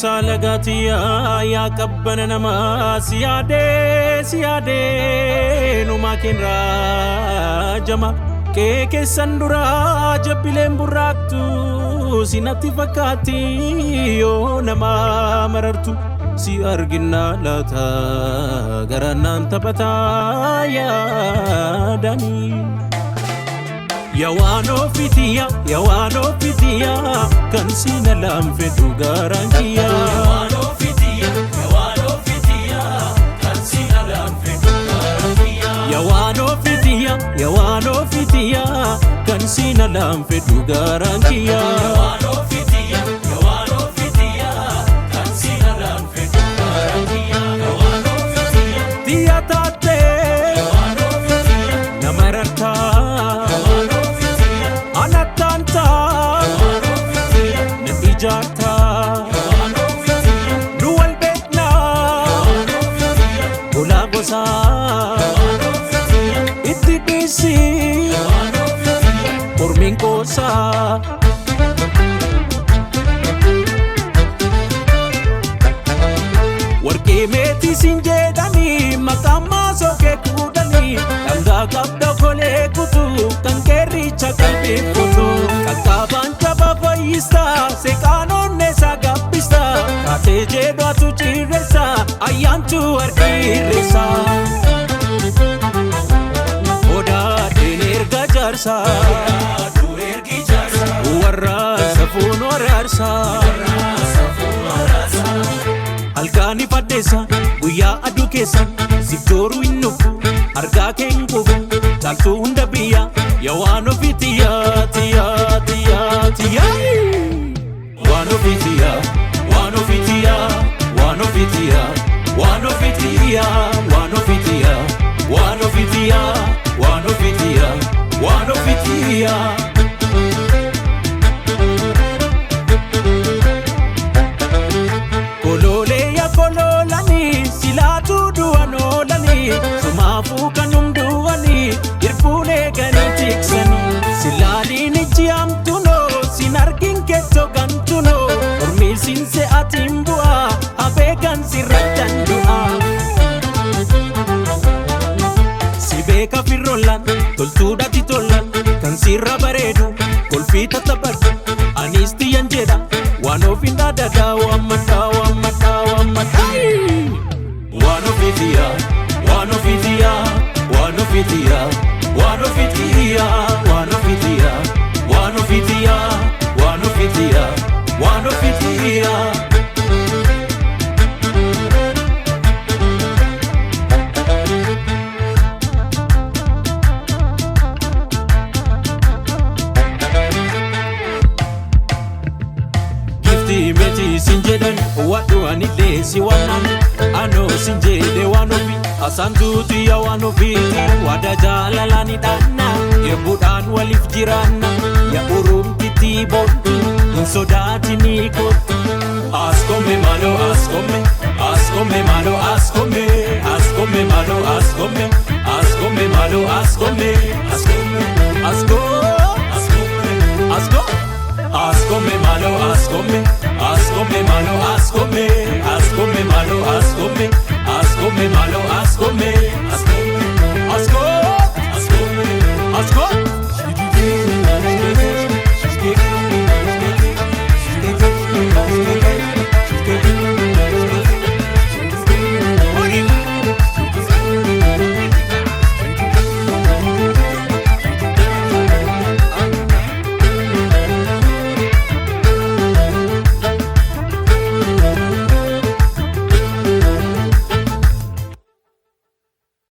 Yaasaa lagaatiyaa yaa qabbana namaa si yaadee si yaadee numaa kenraa jama kee keessan duraa jabbileen burraaqtu sinatti fakkaatti yoo namaa marartu si arginaa laata garaan taphataa yaadanii. Yawaan ofiitiyaa, kan si na laanfedhu garaan kiyyaa. Yawaan ofiitiyaa, yawaan ofiitiyaa, kan si na laanfedhu garaan kiyyaa. Yawaan ofiitiyaa, yawaan ofiitiyaa, kan si na laanfedhu garaan kiyyaa. Yawaan ofiitiyaa, yawaan ofiitiyaa, kan si na laanfedhu garaan kiyyaa. Yawaan ofiitiyaa, Tiyya taattee yawaan ofiitiyaa, nama rartaa. Yawaan ofiitiyaa, Anattaantaa yawaan ofiitiyaa, na ijaartaa. Yawaan ofiitiyaa, Nu wal beeknaa yawaan ofiitiyaa, golaa gosaa. Yawaan ofiitiyaa, Itti dhiisii yawaan ofiitiyaa. Mormiin qoosaa. Warqee meetii siin jedhanii maqaan maasoo kee kuudhanii dhangaa qabda kolee kutuu kan keerricha qalbii kutuu qaqqabaan jaba fayyistaa seeqaan onneessaa gabbistaa kaatee jedhaatu cirreessaa ayyaantu harkiirreessaa. Odaadheen erga jaarsaa Aduu ergi jaarsa, warra safuun waraarsaa. Safuun waraarsa. Halkaani faddeessa guyyaa aduu keessa siif jooruu hin nufu argaa kee hin quufu caaltuu hunda biyya yaa waan ofii tiyyaa tiyyaa tiyyaa tiyyaa. Waan ofii tiyyaa waan ofii tiyyaa waan ofii tiyyaa waan ofii tiyyaa waan ofii tiyyaa waan ofii tiyyaa waan ofii tiyyaa waan ofii tiyyaa. Koloolee yaa koloolanii silaatu du'an oolanii sumaafuu kan hundu'anii irbuun eeganii tiksanii silaaliin ijji hamtunoo sin argin keettoo gantunoo mormii siin se'atiin bu'aa habeekan sirratti du'aa. Si beeka firrollaan toltuudhaati tollaan kan sirra bareedu kolfii tattaphadhu anis tiyyan jedha waan ofiin dhaadadhaa waammadhaa waammadhaa waammadhaa. Waan ofii tiyyaa waan ofii tiyyaa waan ofii tiyyaa waan ofii tiyyaa waan ofii tiyyaa waan ofii tiyyaa waan ofii tiyyaa waan ofii tiyyaa. Giftii meetii siin jedhan wadhu anillee si waannan anoo siin jedhe waan ofii asaantuutu yaa waan ofiiti wada jaalalaa ni dhaanna eebbuudhaan waliif jiraanna yaa urumtitti boontu hin sodaatinii kottu. Askomme malo askomme askomme malo askomme askomme malo askomme askomme malo askomme askomme asko askomme asko. Askomme malo askomme askomme malo askomme